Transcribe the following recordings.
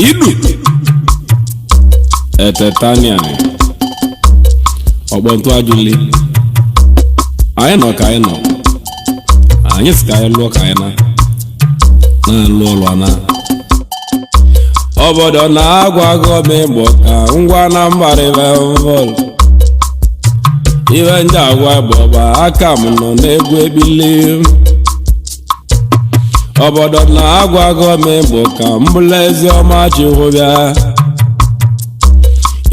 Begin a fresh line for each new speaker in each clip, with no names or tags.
Idu etetania ọkpọntụ ajụli anyị nọ ka anyị nọ, anyị sị ka anyị lụọ ka anyị na na-alụ ọlụ ana obodo na-agwa gọm Igbo ka ngwa na mbarịvevol ibe ndị agwa bụ ọba aka m nọ n'egwu ebili. Obodo na-agwa gọm Igbo ka mbụla ezi ọma chikwụbịa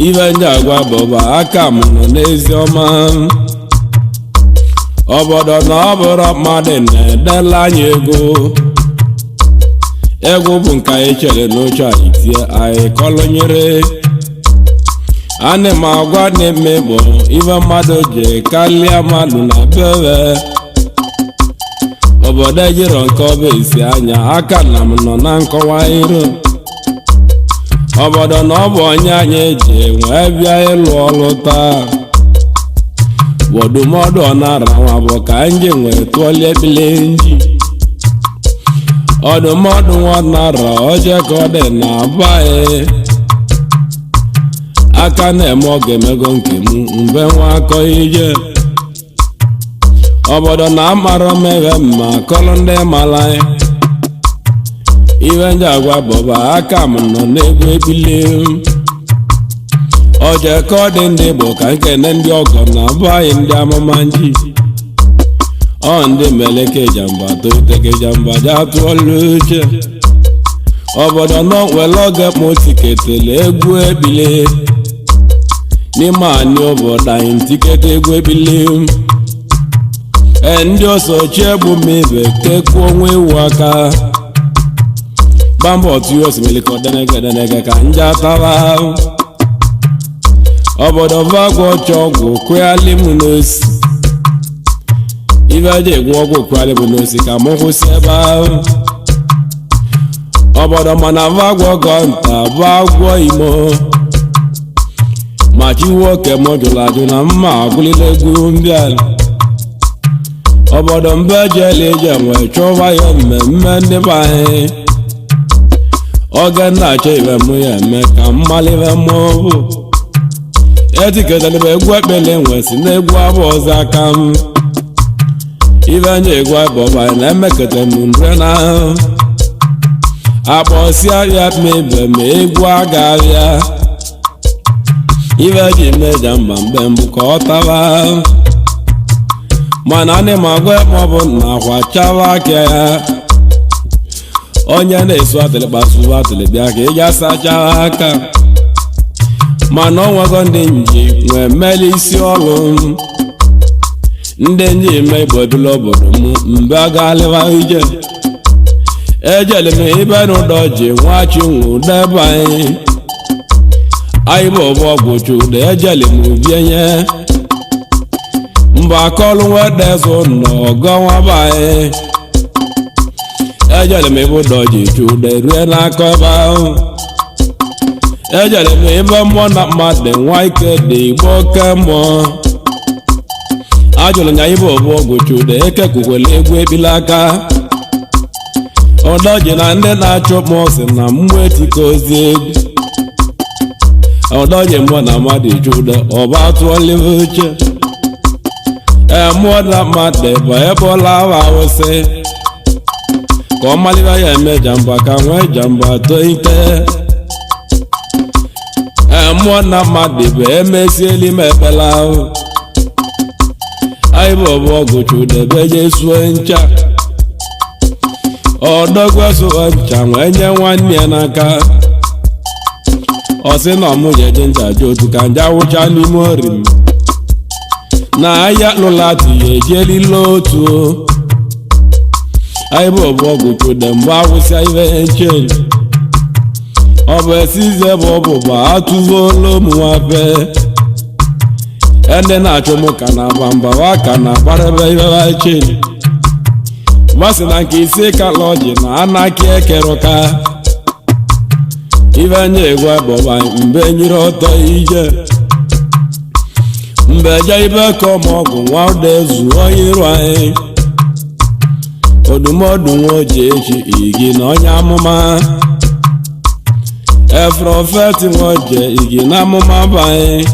ibe ndị agwa bụ ọba aka m nọ n'ezi ọma. Obodo na ọ bụrụ mmadụ na-edela anyị ego, egwu bụ nke anyị chere n'oche anyị tie anyị kọlụnyere. Ana m agwa na-eme bụ ibe mmadụ ji karịa mmadụ na bebe obodo ejiro nke ọba esi anya aka na m nọ na nkọwa iru. Obodo na ọ bụ onye anyị ji wee bịa ịlụ ọlụ taa, wọdụmọdụ ọ nara nwa bụ ka anyị nwee tụọlie ekpele nji ọdụmọdụ nwa nara oje ka ọ dị na abaghị aka na-eme ọ ga-emego nke m mgbe nwa akọ ije. Obodo na amara meghe mma kọlụ ndị mara anyị ibe ndị agwa bụba aka m nọ n'egwu ekpile. Oje ka ọ dị ndị Igbo ka nkene ndị ọgọ na abaghị ndị amụma nji ọ ndị meleke jamba toitekejamba ja tụọlụ uche. Obodo nọ nwere oge kpọ tiketele egwu ebile n'ime anyị obodo anyị ntikete egwu ebile. Ee, ndị osochi egbu m ibe kekuo onwe ewu aka gbamba otu osimiri ka ọdenege denege ka nja taba. Obodo vagwa ọchọ ọgwụ kwụghalị m n'osi ibe eji egwu ọgwụ kwụghalị bụ n'osi ka mụ kwụsị ebe ahụ. Obodo mana vagwọ gọnta bụ agwọ imo ma chiwoke m jụrụ ajụ na mma agwụlila egwu mbịa. Obodo mbe jele ije nwee chọwa ya mmemme ndị be anyị oge nna-achọ ibe mụ ya eme ka mmalibe mụọ bụ etiketara m egwu ekpele nwe si n'egwu abụ ọzọ aka m ibe nye egwu abụọba na-emekọta m nre na akpọsịa ya mebe ma egwu aga-abịa ibe ji meja mba mgbe mbụ ka ọ taba mana anị m agwa maọbụ na akwa chaba aka ya onye na-esu atịlị kpasuo atịlị bịa ka ị ga sachaa aka mana ọ nwego ndị nji nwee mmeli isi ọlụ ndị nji ime Igbo ebila obodo m mgbe agalịwa ije ejele m ibe n'ụdọ ji nwachi nwụdebe anyị anyị bụ ọbụ ọgwụ chude ejele m bienye mba akọlụ nwedezu n'ọgọ nwaba anyị ejele m ibe ụdọ ji chude rue n'aka ebe ahụ. Ejele m ibe mmụọ na mmadụ nwa ike dị igbo oke mmụọ ajụrụ nya ibe ọbụ ọgwụ chude ekekwukwele egwu ekpile aka ọdọji na ndị na-achụ mmụọ si na mmụọ etike ozi egwu ọdọji mmụọ na mmadụ chude ọba tụọlive uche ee mmụọ na mmadụ bụ ebe ọla awa awụsị ka ọ malibe ya eme jamba ka nwee jamba too ite. Ee mmụọ na mmadụ bụ emesiela ime ekpele ahụ anyị bụ ọbụ ọgụ chudebe je sue ncha ọdọgwe sụọ ncha wee nye nwanne ya n'aka ọ sị na ọmụ jeje ncha je otu ka nja wụcha n'ime ori m na ahịa lụla tinye ejelila otu anyị bụ ọbụ ọgụ chude mgbe awụsịa ibe nche ọ bụ esize bụ ọbụba atụvola ụmụ nwafe ndị na-achụ m ka na agba mba wa ka na akparebe ibe che gbasị na nke isi kala ọjị na anaki ekerụka ibe nye egwu bụba mgbe nyere ọtọ ije mgbe je ibe ka ọmọgwụ nwa ụda ezu onye iru anyị odumọdụ nwa oji echi igi na onye amụma. Efrọfeti nwoje igi na amụma banye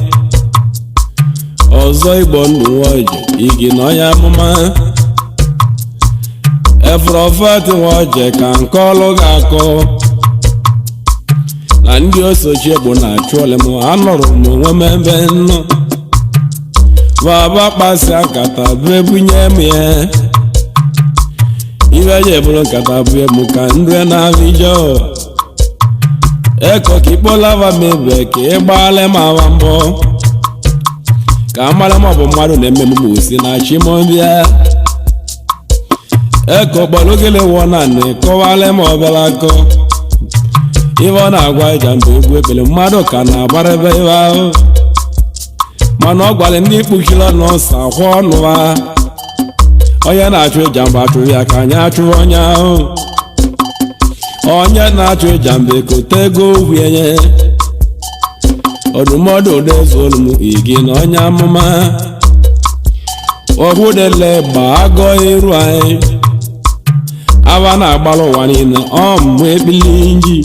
ọzọ Igbo ndụ nwoje igi na onye amụma. Efrọfeti nwoje ka nke ọlụ ga-akọ na ndị osochi egbu na-achụ ole m anọrọ m onwe m ebe nnọ baba kpasịa nkata bụ ebunye m ya ibe ji eburu nkata bụ m ka nrue na abijọ eko ka ikpolava m ebe ka ị gbaala m awa mbọ ka amara m ọ bụ mmadụ na-eme m osi na chimobịa eko kpọrọ ogele wụọ naanị kọwala m obere akọ ife ọ na-agwa ịja mba egwu ekpere mmadụ ka na-agbara ebe ife ahụ mana ọ gwara ndị kpuchiri ọnụ ọsọ akwa ọnụ ha onye na-achụ ịja mba achụrụ ya ka anyị achụrụ onye ahụ onye na-achụ ịja mba ekote ego ogwu enye ọdụmọdụ odezuolu m igi na onye amụma ọhụdele gba agọ iru anyị aba na-agbara ụwa niile ọmụ ebili nji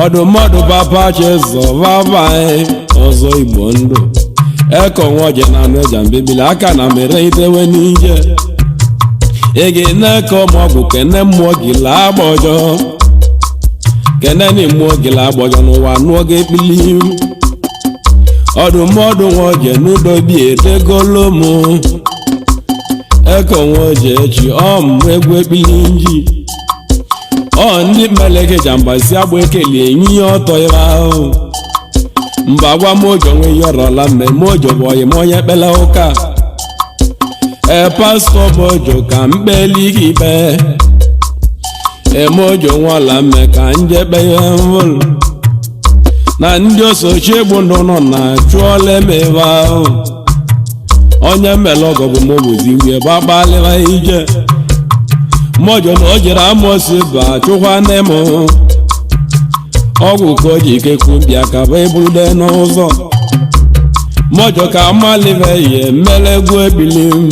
ọdụmọdụ papa chezọbaba anyị ọzọ Igbo ndụ eko nwoje na anụ eja mbebili aka na mere itewe n'ije ị ga na-eke ọmọgwụ kene mmụọ gị laa agba ọjọọ kene ni mmụọ gị laa agba ọjọọ n'ụwa nụọ gị ekpili ọdụmọdụ nwoje n'udobi edegolo m eko nwoje echi ọmụ egwu ekpili nji ọ ndị mmeleke jamba si agba ekeli enyi ya ọtọ ebe ahụ mba gwa mojo nwe ihe ọrọla mmemme ojo bụ ọyị m onye ekpele ụka ee pastọ mojo ka mkpeli gị ikpe emojo nwala mme ka njekpe ihe mvụlụ na ndị osochi egbu ndụ nọ na chụọla eme ebe ahụ onye mmele ọgọ bụ mobuzi wie gbagbalịba ije mojo na o jere amosi ba chụkwa nne m ọgwụ ka o ji ike kwubịa ka bụ eburude n'ụzọ mojo ka malive ihe mmele egwu ebili m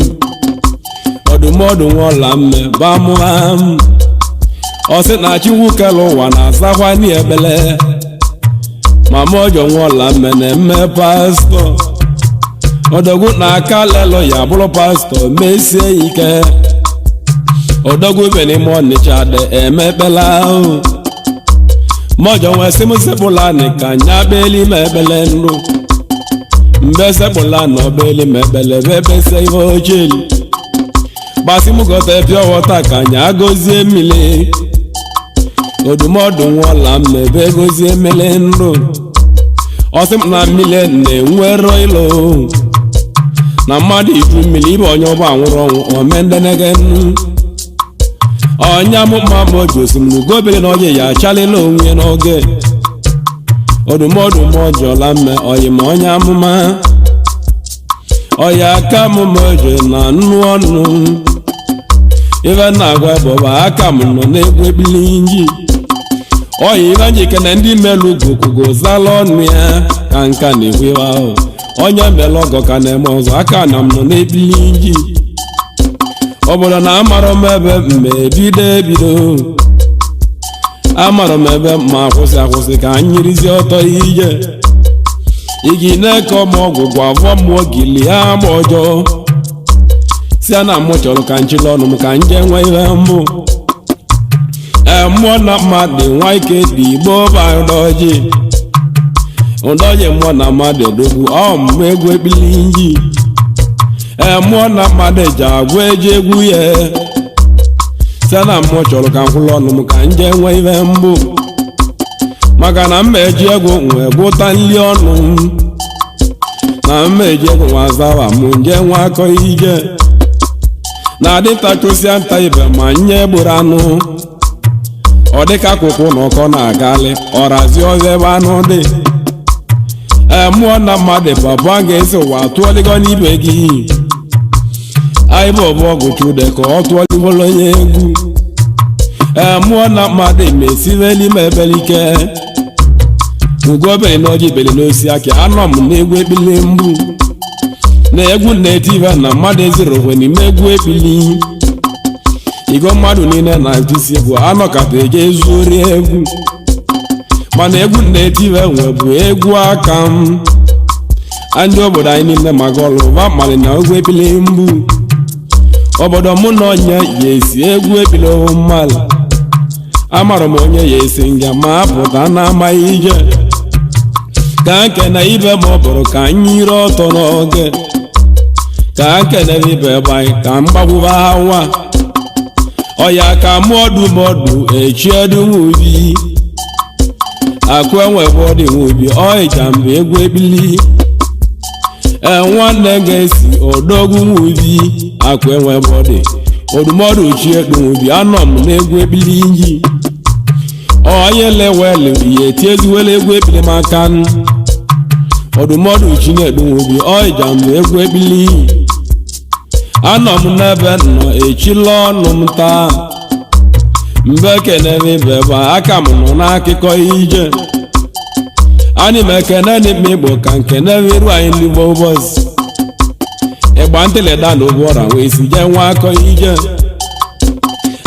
ọdụmọdụ nwọla mme bamụa m ọ sị na Chukwu kere ụwa na-azakwa n'ebele ma mojo nwọla mme na-eme pastọ odogwu na aka lelo ya bụrụ pastọ mesie ike odogwu ibe n'ime Ọnịcha dị emekpela ahụ mojo nwee sị m sekpụla ka nya beli m ekpele ndụ mgbe sekpụla na ọbeli m ekpele bụ ebese ihe ochie gbasị m gote pịọ wọta ka nya gozie mmiri odumọdụ nwụọla m ebe gozie mmiri ndụ ọsị m na mmiri na-enwero ilo na mmadụ iju mmiri ibe onye ọba nwụrụ ọnwụ omendenege onye amụma mojo si m n'ugobere na onye ya achalila onwe n'oge ọdụmọdụ mọjọla mme oyi ma onye amụma ọya aka m mojo na nnu ọnụ ife na-agwa bụba aka m nọ n'egwu ebili nji oyi ife njike na ndị melu gokugo zala ọnụ ya ka nka na-ekwu iwe ahụ onye mele ọgọ ka na-eme ọzọ aka na m nọ n'ebili nji obodo na amarọ m ebe mma ebido ebido amarọ m ebe mma akwụsị akwụsị ka anyị yirizie ọtọ ije igi na-eke ọmụ ọgwụ gwa avọ mmụọ gili agba ọjọọ si a na mụ chọrọ ka nchịla ọnụ m ka nje nwee ihe mbụ ee mmụọ na mmadụ nwa ike dị igbo ba ụdọji ụdọji mmụọ na mmadụ edogbu ọ mmụ egwu ekpili nji ee mmụọ na mmadụ ji agwa eji egwu ya site na mmụọ chọrọ ka nkwụrụ ọnụ m ka nje nwee ihe mbụ maka na mma eji egwu nwee gwụta nli ọnụ m na mma eji egwu nwa zawa mụ nje nwa akọ ije na adịnta chụsịa nta ibe ma nye gburu anụ ọ dịka akwụkwụ na ọkọ na-agalị ọrazi ọzọ ebe anụ dị ee mmụọ na mmadụ baba ga-esi ụwa tụọlịgọ n'ibe gị anyị bụ ọbụ ọgụ chude ka ọ tụọlịgolo onye egwu ee mmụọ na mmadụ mesive n'ime ebelike ugobere na ọjị bere n'osi aka anọ m n'egwu ekpili mgbu na egwu na-eti ibe na mmadụ eziri okwe n'ime egwu ekpili igo mmadụ niile na-etisi egwu anọkata eje ezuori egwu. Mana egwu na-etiwe nwe bụ egwu aka m. Ndị obodo anyị niile maka ọlụ va mali na egwu ebili mgbu. Obodo mụ na onye ya esi egwu ebili mmalụ. Amara m onye ya esi nga ma apụta na-amaghị ije. Ka nke na ibe ma ọ bụrụ ka anyị ire ọtọ n'oge. Ka nke na ibe gbanyị ka m gbakwuba nwa. Ọya ka mụọdụ mọdụ echiedu nwubi. Akụ enwe bọdị nwubi ọịja mgbe egwu ebili. Nwanne ga-esi odogwu nwubi akụ enwe bọdị. Odumọdụ chiedu nwubi anọ m n'egwu ebili nji. Onye lewelu ihe tieziwele egwu ebili maka n. Odumọdụ chinedu nwubi ọịja mgbe egwu ebili. Anọ m n'ebe nọ echila ọnụ m taa. Mgbe ekenere ibe bụ aka m nọ n'akụkọ ije. Anyị m ekene n'ime Igbo ka nkene iru anyị n'Igbo ụbọchị. Ịgba ntịlịda na ụbọra wee si jee nwa akọ ije.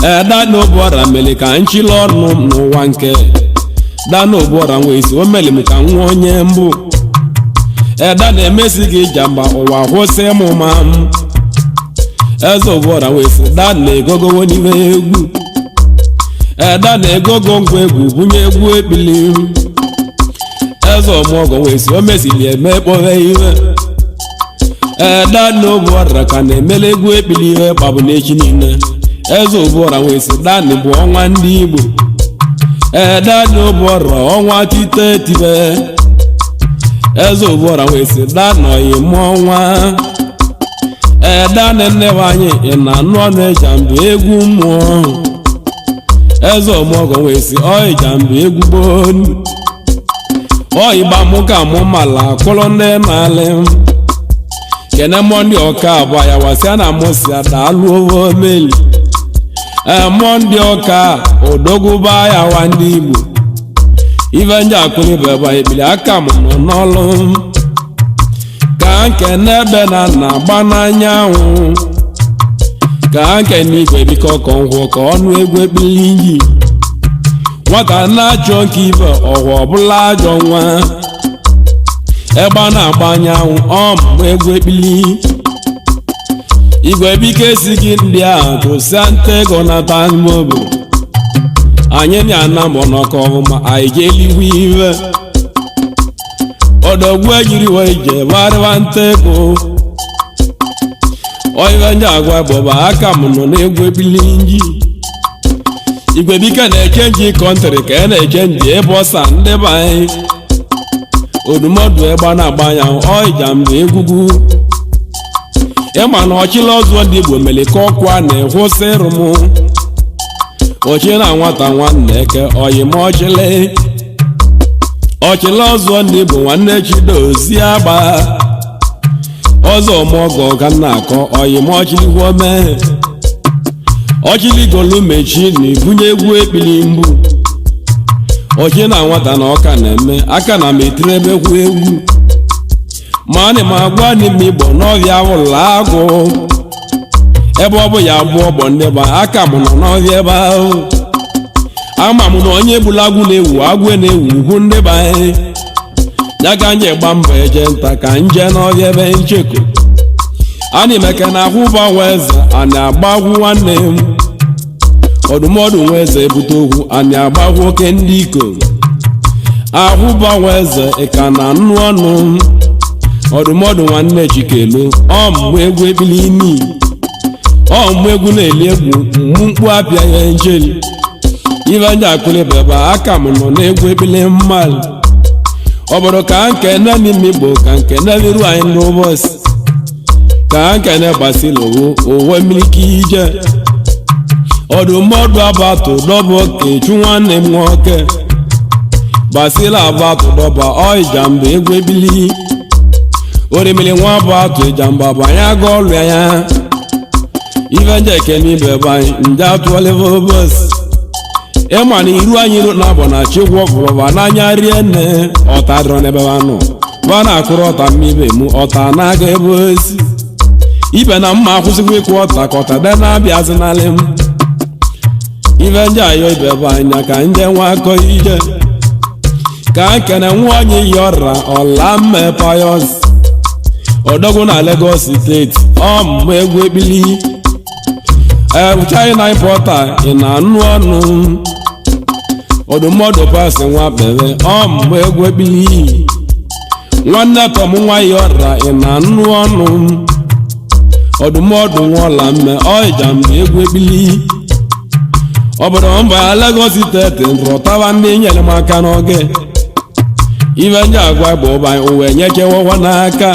Eda na ụbọra mere ka nchila ọnụ m n'ụwa nke. Da na ụbọra wee si o mere m ka nwa onye mbụ. Eda na-emesi gị jamba ụwa kwụsị ịmụ ma m. Eze ụbọra wee si da na-egogowo n'ime egwu. Eda na-egogo ngwa egwu bunye egwu ebili. Eze ọmụọgọ wee si o mesili eme kpọghe iwe. Eda na ụbọra ka na-emele egwu ebili ihe gbabụ n'echi niile. Eze ụbọra wee si dani bụ ọnwa ndị Igbo. Eda na ụbọra ọnwa tite tibe. Eze ụbọra wee si danọghị mụọ nwa. Eda na nne anyị ị na-anụ ọnụ ịjambụ egwu mmụọ. Eze ọmụọgọ wee si ọ ịjambụ egwu gboo. Ọ ịgba mụ ka mụ mala akụlụ ndị na-alị m. Kene mmụọ ndị ọka abụọ ya wasịa na mụ si adaalụ owo meli. Mmụọ ndị ọka odogwuba ya wa ndị Igbo. Ife ndị akụrụ ibe bụ ekpili aka m nọ n'ọlụ m. Ka nke n'ebe na na-agba n'anyanwụ. Ka nke n'igwe biko ka ngwụ ka ọnụ egwu ekpili iyi. Nwata na-achọ nke ibe ọhụ ọbụla ajọ nwa. Ebe a na-agba anyanwụ ọ mụ egwu ekpili. Igwe biko esi gị ndị ahụ tụsịa ntego na tanmobo. Anyị na-ana mbọ n'ọkọ ọhụma anyị ga-eligwe iwe. Ọdọgwu ejiriwe ije gbarịwa ntego. Oive ndị agwa bụba aka m nọ n'egwu ebili nji. Igwe biko na-eche nji kọntrị ka e na-eche nji ebe ọsa ndị be anyị. Odumọdụ ebe a na-agba anyanwụ ọịja mgbe egwugwu. Ịma na ọchịla ọzọ ndị Igbo mere ka ọkwa na-ekwụsị ịrụ m. Ọchị na nwata nwanne eke ọyị m ọchịlị. Ọchịla ọzọ ndị Igbo nwanne Chidozie agba. Ọzọ ọmụọgọ ka m na-akọ ọyị m ọchịligwo mee. Ọchịligolu mechi na ibunye egwu ekpili mgbu. Ọchị na nwata na ọka na-eme aka na m etiri ebe kwu egwu. Ma ana m agwa n'ime Igbo n'ọhịa ụlọ agụ. Ebe ọ bụ ya abụọ ọgbọ ndị ba aka m nọ n'ọhịa ebe ahụ. Ama m na onye gburu agwụ na-ewu agwụ na-ewu ugwu ndị be anyị. Ya ka nje gba mbọ eje nta ka nje n'ọhịa ebe ncheko. Ana m eke na akwụba nwa eze a na-agbagwu nwanne m. Ọdụmọdụ nwa eze ebute okwu a na-agbagwu oke ndị ikom. Akwụba nwa eze ị ka na nnu ọnụ m. Ọdụmọdụ nwanne Chikelu ọ mụ egwu ebili imi. Ọ mụ egwu na-eli egwu mụ mkpu apịa ya njeli. Ife ndị akụlị bebe aka m nọ n'egwu ebili mmalụ. Ọ bụrụ ka nke nne n'ime Igbo ka nke nne iru anyị n'ụbọchị. Ka nke nne gbasiri owu owe mmiri ije. Ọdụmọdụ abatụ dọba okechu nwanne m nwoke. Gbasiri abatụ dọba ọịja mgbe egwu ebili. Orimiri nwa bụ atụ ịjamba bụ anyị aga ọlụ ya. Ife ndị ekene ibe bụ anyị nje atụọlịva ụbọchị. Ịma na iru anyị na-abọ na chigwọ fụrụba n'anya rie nne ọta dọrọ n'ebe ha nọ. Ba na-akụrụ ọta mmibe mụ ọta na-aga ebe osi. Ibe na mma akwụsịkwa ịkwụ ọta ka ọta dị na-abịazinalị m. Ife ndị ayọ ibe bụ anya ka nje nwa akọ ije. Ka nkene nwanyị yọra ọla mmepayọs odogwu na Lagos steeti ọmụ egwu ekpili China importer ị na-anụ ọnụ ọdụmọdụ pasị nwa kpere ọmụ egwu ekpili nwanne tọm nwa yọra ị na-anụ ọnụ ọdụmọdụ nwọla mme ọịjamba egwu ekpili obodo mba Lagos steeti rọtaba ndị nyere m aka n'oge ife ndị agwa bụ ụba uwe nyekewọwa n'aka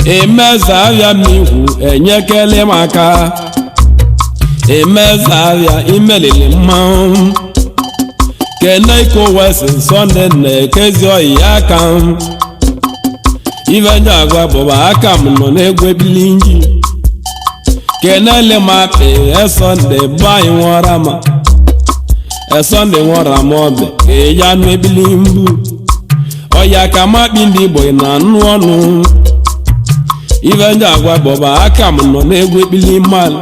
emeza abịa m ihu enyekele m aka emeza abịa imelili mmanwụ kene iko wesi sọnde na-ekezi oyi aka m ife ndị agwa bụba aka m nọ n'egwu ebili nji kenele m akpị esọnde bụ anyị nwụọra ma esọnde nwụọra m ọbị ka eji anụ ebili mgbu ọya ka makpi ndị Igbo na-anụ ọnụ ife ndị agwa bụba aka m nọ n'egwu ekpili mmanụ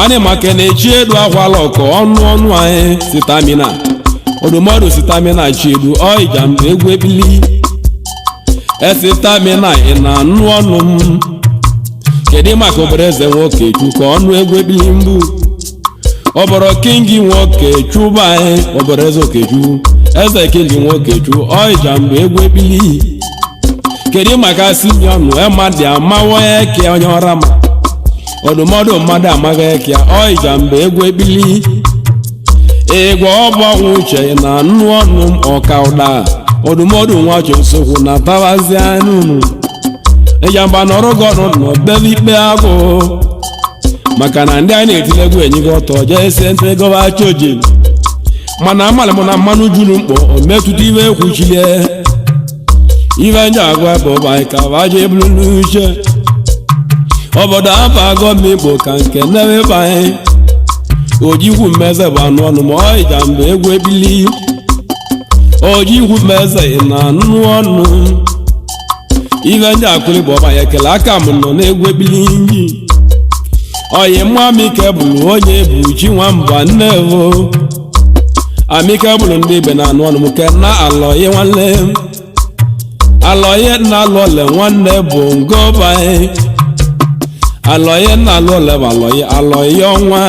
anyị maka na-echi edu akwala ọkọ ọnụ ọnụ anyị sitamina odumọdụ sitamina chiedu ọịjamba egwu ekpili esitamina ị na-anụ ọnụ m. Kedu maka obere eze nwoke chu ka ọnụ egwu ekpili mgbu ọbọrọ kingi nwoke chuba anyị obere eze okechu eze kingi nwoke chu ọịjamba egwu ekpili. Kedu maka simiọnụ emadị amawo eke onye ọra ma ọdụmọdụ mmadụ amaghị eke ọịjamba egwu ekpili ịgwa ọbọnwụ uche na anụ ọnụ m ọka ụda ọdụmọdụ nwachi nsogbu na tabazi anụnụ ịjamba nọrọ gị ọnụ nọ bebe ikpe agụ maka na ndị anyị na-etile egwu enyigo ọtọ jee sie ntị gọba choji mana amalị m na mmanụ juru mkpọ o metụta iwe ekwuchilie ife ndị agwa bụ ụba ka baje ebulu n'uche obodo afọ agọm Igbo ka nke na-ebe anyị ojikwu mmeze bụ anụ ọnụ ma ọịjamba egwu ebili ojikwu mmeze ị na-anụ ọnụ ife ndị akwụli bụ ọba ya ekele aka m nọ n'egwu ebili nji oyi mma amike bụrụ onye bụ chi nwamba nnevo amike bụrụ ndị ibe na anụ ọnụ m ke na alọye nwanne m alọye nna alụọle nwanne bụ ngọba alọye nna alụọle bụ alọye alọye ọnwa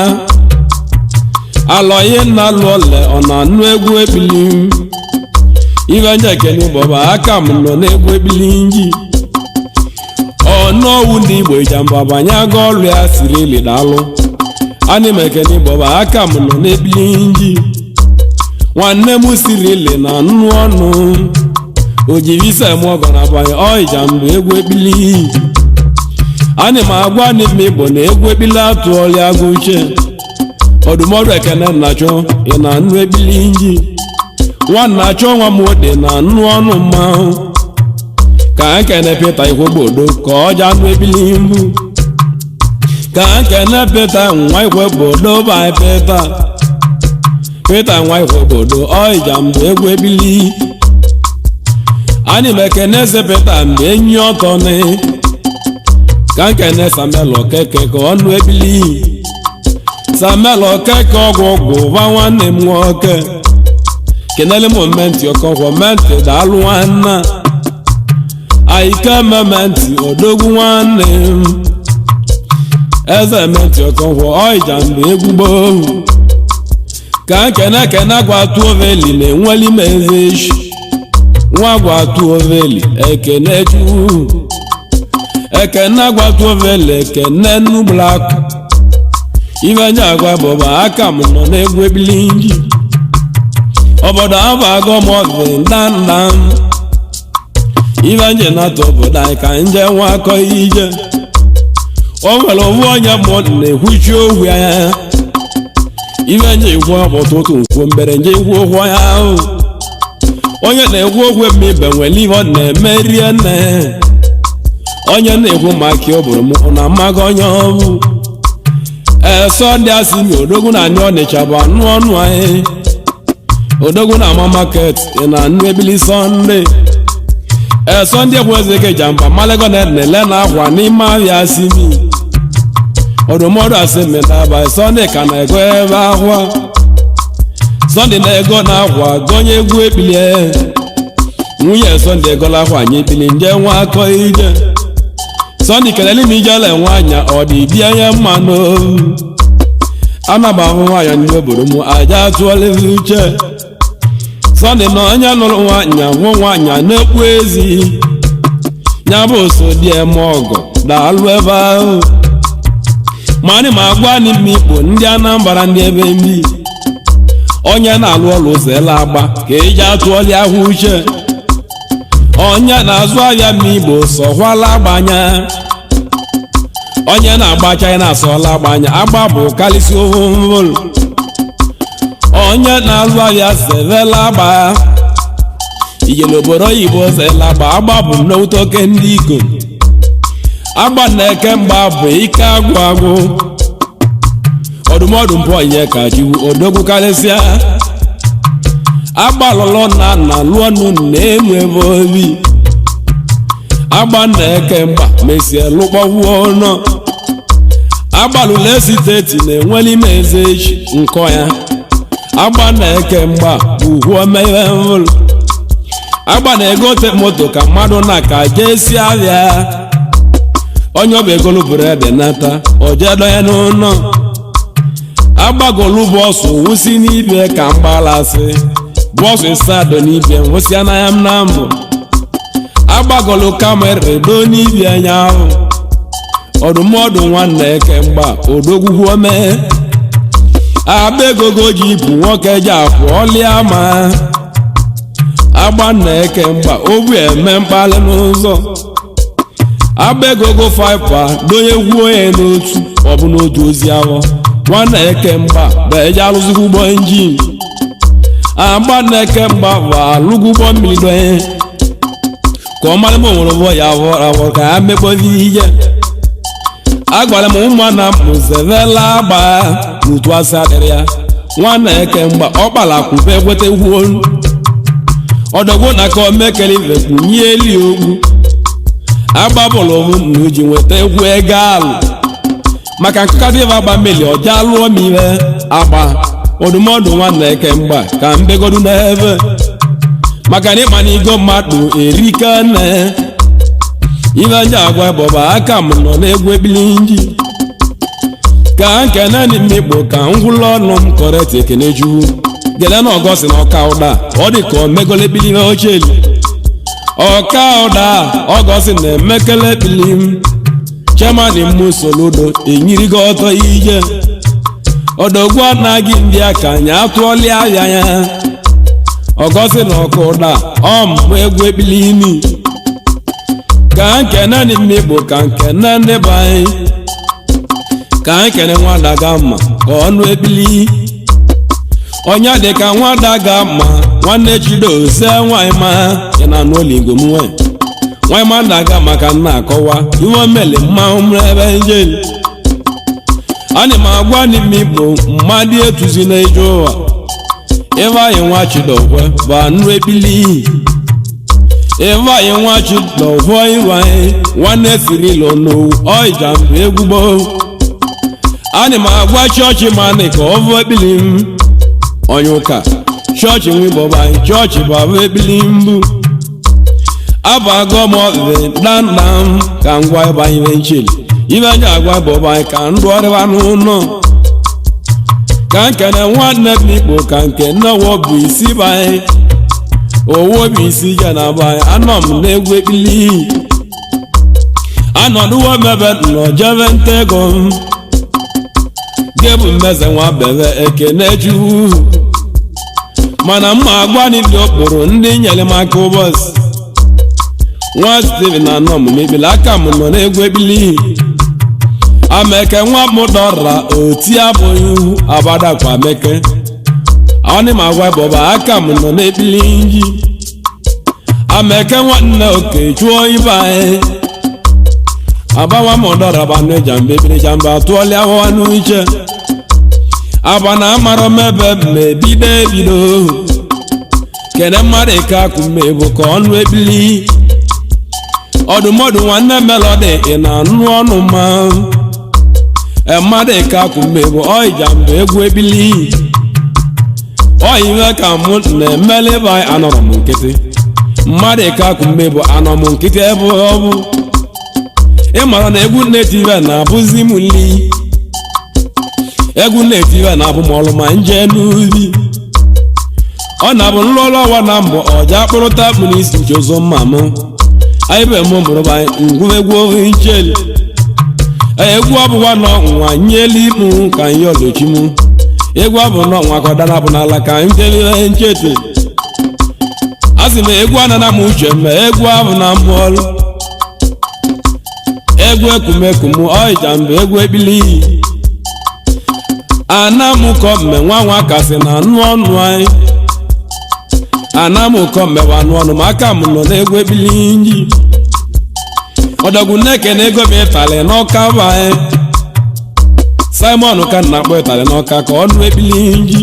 alọye nna alụọle ọ na-anụ egwu ebili ife ndị ekele bọba aka m nọ n'egwu ebili nji ọnụọwụ ndị Igbo ijamba banye aga ọlụ ya siri ili dalụ ana m ekele bọba aka m nọ n'ebili nji nwanne m siri ili na anụ ọnụ ojirise m ọgọ na abanye ọịjamba egwu ekpili ana m agwa n'ime Igbo na egwu ekpili atụọla agụ uche ọdụmọdụ ekene nnachọ ị na-anụ ekpili nji nwanna achọ nwa m ode na anụ ọnụ mmanwụ ka nkene Pita Ikwegbodo ka ọ ja anụ ebili mgbu ka nkene Pita nwa Ikwegbodo by Pita Pita nwa Ikwegbodo ọịjamba egwu ebili anyị m ekene eze Pita mgbe enyi ọtọ ni ka nkene Samuel Okeke ka ọnụ ebili Samuel Okeke ọgwụ gwụba nwanne m nwoke kenele m mmentị ọkọkwọ mentị daalụ nwanna aike mementị odogwu nwanne m eze mentị ọkọkwọ ọịjamba egwu gboo ka nkene kene gwa tuoveli na-enweli m eze echi nwa gwa tuoveli ekene chukwu ekene gwa tuoveli ekene nnugbulakụ ife ndị agwa bụba aka m nọ n'egwu ebili nji obodo afọ agọmọgị ndanda ife nje nata obodo anyị ka nje nwa akọ ije o nwere owu onye mụ na-ekwuchi okwu ya ife nje ikwu ọtụtụ nkwu mbere nje ikwu okwu ya ahụ onye na-ekwu okwu eme ibe nwere ihe ọ na-eme rie nne onye na-ekwu maka ọ bụrụ m na amaghị onye ọbụ ee Sọnde asị mi odogwu na anyị Ọnịcha bụ anụ ọnụ anyị odogwu na ama market ị na-anụ ebili Sọnde ee Sọnde ekwu eze kejamba malego na ele na akwa n'ime ahịa asị mi ọdụmọdụ asị mi na abalị Sọnde ka na-ego ebe akwa Sọnde na-ego na-akwa gonye egwu ebilie. Nwunye Sọnde egola akwa anyị ebili nje nwa akọ ije. Sọnde kelele m ijele nwaanyị ọ dị di anya mmanụ. Ana m ahụ nwaanyị ndị obodo m aja tụọla uche. Sọnde na onye nụrụ nwaanyị nwụ nwaanyị na-ekwu ezi. Ya bụ so di eme ọgọ daalụ ebe ahụ. Mani ma agwa n'ime Igbo ndị Anambra ndị ebe mbi. Onye na-alụ ọlụ zela agba ka eji atụọli ahụ uche. Onye na-azụ ahịa ma Igbo sọkwala agbanya. Onye na-agba China asọla agbanya. Agba bụ kalịsị ovovolo. Onye na-azụ ahịa zevela agba. Ije n'obodo oyibo zela agba. Agba bụ nnewute oke ndị ikom. Agba na-eke mgba bụ ike agwụ agwụ. Ọdụmọdụ mpụ onye ka jiwu odogwu karịsịa. Agba lụlụ na nna lụọ nụ na-enwe ebe obi. Agba na-eke mgba mesie lụkpọwuo ọnụ. Agba lụlụ esiteti na-enweli ime eze echi nkọ ya. Agba na-eke mgba bụ omeihe mvụlụ. Agba na-egote moto ka mmadụ na ka jee si ahịa. Onye ọbụ egolu bụredi nata ojedo ya n'ụlọ. Agbagolu bọsụ wụsị n'ibe ka mgbalasị. Bọsụ ịsado n'ibe nwụsị anaghị m na mbụ. Agbagolu kamera edo n'ibe anya ahụ. Ọdụmọdụ nwanne eke mgba odogwugwu ome. Agba egogo ji bụ nwoke ji apụ ọlịa ma. Agba na-eke mgba ogbu eme mkpali n'ụzọ. Agba egogo faipa donye gwuo ya n'otu ọ bụ n'otu ozi ahụ. Nwanne eke mgba bụ eji alụzikwa ụgbọ injin. Agba na-eke mgba bụ alụgwụ ụgbọ mmiri donye. Ka ọ mara ma o nwere ụgbọ ya awọrọ ka ya mekpọzi ihe. Agwara m ụmụnna m zevela agba n'otu asị adịrị ya. Nwanne eke mgba ọ kpara kwube ekweta egwu olu. Ọdọgwụ na ka omekele ife kwunye eli ogbu. Agbabụlụ m na uji nweta egwu ego alụ. Maka nkụkọta ife agba mmeli ọja lụọ m ihe agba. Ọdụmọdụ nwanne eke mgba ka mbegodu n'ebe. Maka na ịma na igo mmadụ erika nne. Ife nje agwa bọba aka m nọ n'egwu ebili nji. Ka nke naanị mmikpo ka ngwụlọ ọnụ m kọrekt ekene juu. Gele na ọgọsị na ọka ụda ọ dị ka omegole ebili ihe ochie. Ọka ụda ọgọsị na-emekele ebili m. Chairman m soludo enyirigo ọtọ ije. Ọdọgwu anaghị ndị aka anya atụọlịa ahịa ya. Ọgọsị na ọka ụda ọ mbụ egwu ebili imi. Ka nke naanị mmikpo ka nke naanị be anyị. Ka nkene nwada ga mma ka ọnụ ebili. Ọnya dị ka nwada ga mma nwanne Chidozie nwanyị ma ya na anụ olingo m nwe. Nwanyị ma daga maka nna akọwa iwe mele mmanwụ m ebe njeli. Ana m agwa n'ime Igbo mmadụ etuzi na ije ụwa. Ebe anyị nwa Chidokwe bụ anụ ebili. Ebe anyị nwa Chidokwe iwe anyị nwanne sirilo n'owu ọịja mbụ egwu gboo. Ana m agwa chọọchị manị ka ọ vụ ebili m. Onye ụka chọọchị nwibọba bụ anyị chọọchị bụ abụ ebili mbụ. Abago m ọve dandam ka ngwa ebe anyị ve ncheli. Ibe anyị agwa bọba anyị ka ndụ ọrịba n'ụlọ. Ka nkene nwanne m Igbo ka nke nnewo bụ isi be anyị. Owo bụ isi je na be anyị anọ m n'egwu ebili. Anọdụwo m ebe nọ jebe nta ego m. Gebu mmeze nwa bebe ekene chukwu. Mana mma agwa ndị okporo ndị nyere m aka ụbọchị. Nwa Steven na anọ m mebili aka m nọ n'egwu ebili. Ameke nwa m dọra oti abụghị ihu abadakwa ameke. Ọnị ma agwa bọba aka m nọ n'ebili nji. Ameke nwanne oke chụọ ibe anyị. Abawa m dọra banụ jamba ebili jamba atụọlịa ahụha n'uche. Aba na amara m ebe m ebido ebido. Kene mmadụ ike akụmebu ka ọnụ ebili. Ọdụmọdụ nwanne Melody ị na-anụ ọnụ ma. Mmadụ ike akụmebu ọịja mgbe egwu ebili. Ọ iwe ka mụ na-emele ebe anyị anọrọ m nkịtị. Mmadụ ka akụmme bụ anọ m nkịtị ebe ọ bụ. Ịmara na egwu na-eti ibe na-abụzi m nli. Egwu na-eti ibe na-abụ m ọrụ ma nje n'ubi. Ọ na-abụ nlụọrụ ọwa na mbụ ọja akpụrụta akpụ n'isi nche ụzọ mma m. Anyị bụ eme mụrụ bụ anyị ngwumegwu ohu ncheli. Egwu ọbụwa nọ nwa nyelu ikpu ka anyị ọlọchi m. Egwu abụ nọ nwa ka ọ dara bụ n'ala ka anyị telire nchete. A sị m egwu anana m uche m egwu abụ na mbụ ọrụ. Egwu ekumeku m ọịja mbụ egwu ekpili. Ana m kọ mme nwa nwa kasị na anụ ọnụ anyị. Ana m kọ mme wa anụ ọnụ ma aka m nọ n'egwu ekpili nji. Ọdọgwu nneke na ego m ịtalị n'ọka bụ anyị. Simon ka nna akpọ ịtalị n'ọka ka ọnụ ekpili nji.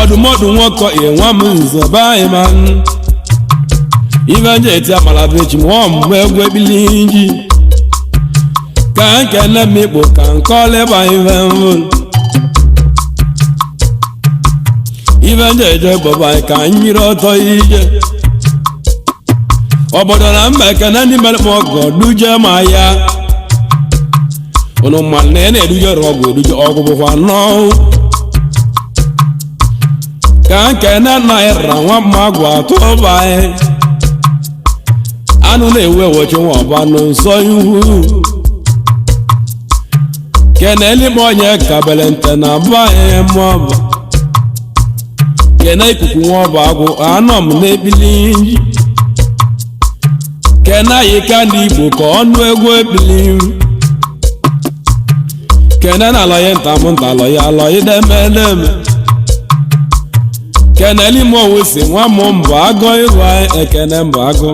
Ọdụmọdụ nwoke ịnwa m nze be anyị ma n. Ife nje eti amala bụ echi mụọ mgbe egwu ekpili nji. Ka nkene m ikpo ka nkọlịba ife mvụ. Ife nje eje gbọba anyị ka nyiri ọtọ ije. Obodo na mba ekene ndị mere m ọgọ duje ma ya. Unu ma na ị na-eduje ọgwụ eduje ọgwụ bụkwa nnọọ. Ka nkene naira nwa mma gwa atụba anyị. Anụ na-ewu ewechi nwa ọba nụ nsọ ihu. Kene eluigwe onye kabele nte na abụ anyị mụọ bụ. Kene ikuku nwa ọba agwụ anọ m n'ebili nji. Kene anyị ka ndị Igbo ka ọnụ egwu ebili. Kene na alọghị nta m nta alọghị alọghị deme deme. Kene eluigwe owu si nwa m mbụ agụ ịrụ anyị ekene mbụ agụ.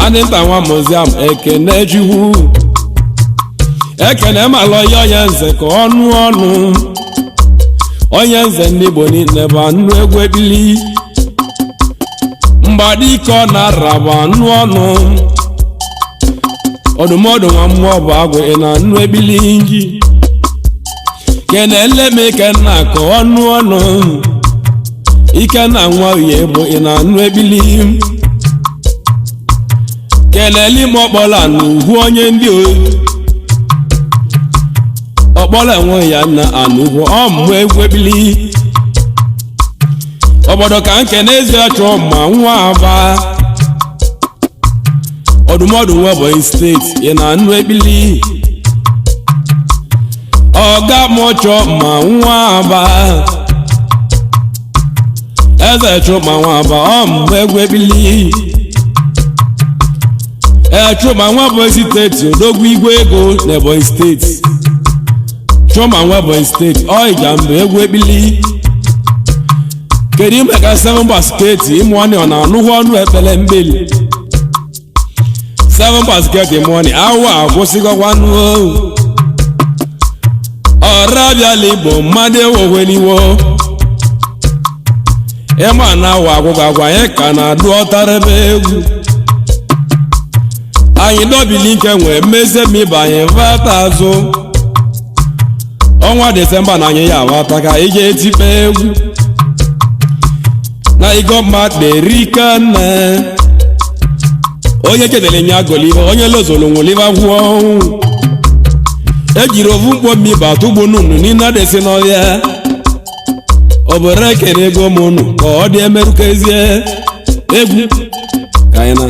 Anị nta nwa m ozi am ekene chukwu. Ekene m alọghị onye nze ka ọnụ ọnụ. Onye nze ndị Igbo niile bụ anụ egwu ebili. Mgbadike ọ na-ara bụ anụ ọnụ. Ọdụmọdụ nwa mmụọ bụ agwụ ị na-anụ ebili nji. Kenele m Ikenna ka ọnụ ọnụ. Ikenna nwa uye bụ ị na-anụ ebili. Kenele m ọkpọla na ugwu onye ndị oyi. Ọkpọla enwe ya na anụ ugwu ọ mmụ egwu ebili. Obodo ka nke n'ezie chụọ ma nwa aba. Ọdụmọdụ nwa Ebonyi steeti ị na-anụ ebili. Ọga m chụọ ma nwa aba. Eze chụọ ma nwa aba ọ mmụ egwu ebili. Chụọ ma nwa Ebonyi steeti odogwu igwe ego na Ebonyi steeti. Chụọ ma nwa Ebonyi steeti ọ ịja mbụ egwu ebili. Kedu ime ka seven basket ịmụọnị ọ na-anụghị ọnụ ekpele mbeli. Seven basket ịmụọnị awa agwụsịgọkwanụ. Ọra abịala Igbo mmadụ ewoweliwo. Ịma na awa agwụgwa agwa anyị ka na-adụ ọtarebe egwu. Anyị dọbili ike nwee mmezie ma ibe anyị vata azụ. Ọnwa Disemba na anyị ya awata ka ije etikpe egwu. Na igo mmadụ erika nne. Onye kedere nya golive onye lozolo nwolive gwụọ ọnwụ. Ejiri ofu mkpọ mmiba tụgbu nunu n'ine dịsị n'ọhịa. Obere ekene ego m unu ka ọ dị emerukezie egwu ka anyị na.